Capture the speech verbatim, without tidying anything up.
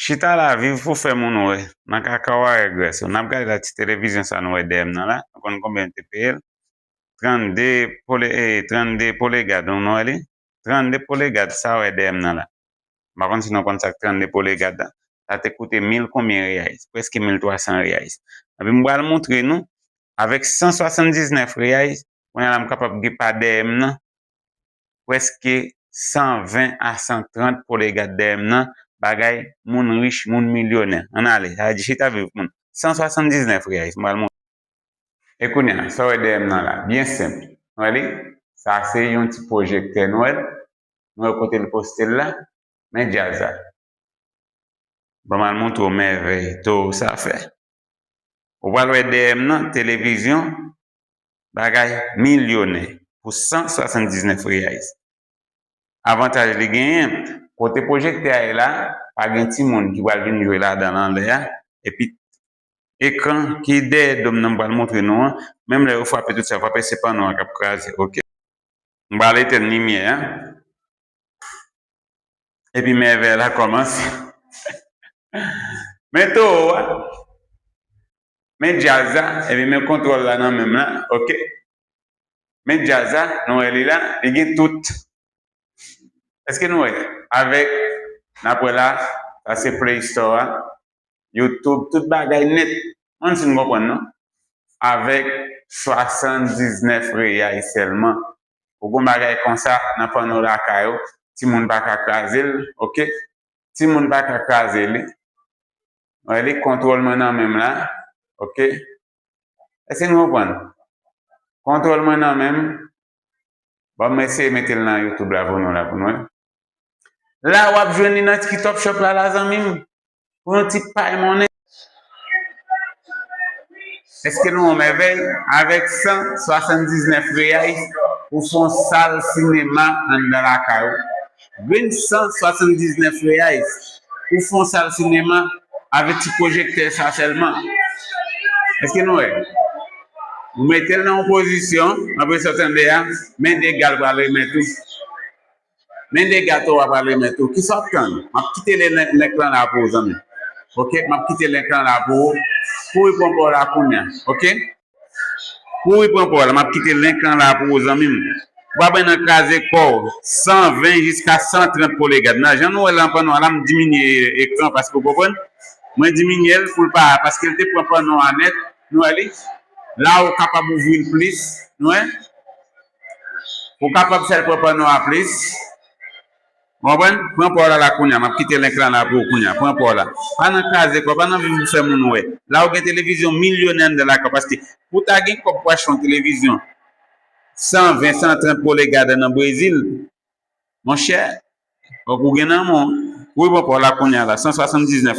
Chita la viv pou fè moun wè. Nan kaka w a regrès ou. N ap gade la ti televizyon sa nou wè dèyè m nan la. Nou konn konbyen yo te peye l? Trannde pole, eh, trannde polegad, nou wè li? Trannde polegad sa w wè dèyè m nan la. M pa konn si nou konn sa k trannde polegad la. Sa te koute mil konbyen reyais? Prèske mil twa san reyais. Epi m pral montre nou, avèk san swasanndiznèf reyais, kounye a la m kapab gen pa dèyè m nan, prèske san ven a san trant polegad dèyè m nan, bagay moun rich, moun milyonè. Ann ale, sa vle di chita viv moun. San swasanndiznèf reyais, m pral montre. E kounye a, sa w wè dèyè m nan la, byen senp. Nou wè li? Sa se yon ti pwojektè, nou wè l? Nou wè kote l poste l la? Men djaz la. Ban m al montre w mèvèy towo sa fè. Ou pral wè dèyè m nan, televizyon, bagay milyonè pou san swasanndiznèf reyais. Avantaj li genyen, kote pwojektè a ye la, pa gen timoun ki pral vin jwe ladan l anlè a, epi ekran ki dèyè do m nan m pral montre nou an, menm lè yo frape tout sa, frape se panno a k ap kraze, oke? M pral etèn limyè a. Epi mèvèy la kòmanse. Men towo a. Men djaz la. Epi men kontwòl la nan men m la. Oke. Men djaz la. Nou wè li la. Li gen tout. Èske nou wè? Avèk, n ap wè la. Sa se Play Store a. YouTube, tout bagay nèt. Mwen si n konprann non. Avèk swasanndiznèf reyay sèlman. Ou gon bagay konsa nan panno lakay ou, timoun pa ka kraze l, oke? Timoun pa ka kraze li. Wè li, kontwòl mwen nan men m la, oke? Èske nou konprann? Kontwòl mwen nan men m. Bon, mwen eseye mete l nan YouTube la pou nou la pou nou wè. La w ap jwenn li nan TikTok Shop la, la zanmi m. Pou yon ti pay monnen. Èske nou wè yon mèvèy? Avèk san swasanndiznèf reyais, ou fè yon sal sinema anndan lakay ou. Grenn san swasanndiznèf reyais, ou fè yon sal sinema avèk ti pwojektè sa sèlman. Èske nou wè? Ou mete l nan yon pozisyon, apre sa w tande a, men dega l pral remèt ou. Men dega towo a pral remèt ou. Kisa w ap tann? M ap kite le- lenk lan la pou ou, zanmi. Oke? M ap kite lenk lan la pou ou. Kouri pran pa w la kounye a. Oke? Kouri pran pa w la. M ap kite lenk lan la pou ou, zanmi m. Ou pa bezwen nan kraze kò w. San ven jiska san trant polegad. Nan jan nou wè lan panno a la, m diminye ekran paske w konprann. Mwen diminye l pou l pa, paske l te pran panno a nèt. Nou wè li? La ou kapab ouvri l plis. Nou wè? Ou kapab fè l pran panno a plis. Ou konprann? Pran pa w la la kounye a. M ap kite lenk lan la pou ou kounye a. Pran pa w la. Pa nan kraze kò, pa nan viv pou fè moun wè. La ou gen televizyon milyonè anndan lakay w, paske pou w ta gen kòb pou w achte yon televizyon san ven, san trant polegad nan Brezil, monchè, fòk ou gen nan men w. Wi, pran pa w la kounye a la, san swasanndiznèf.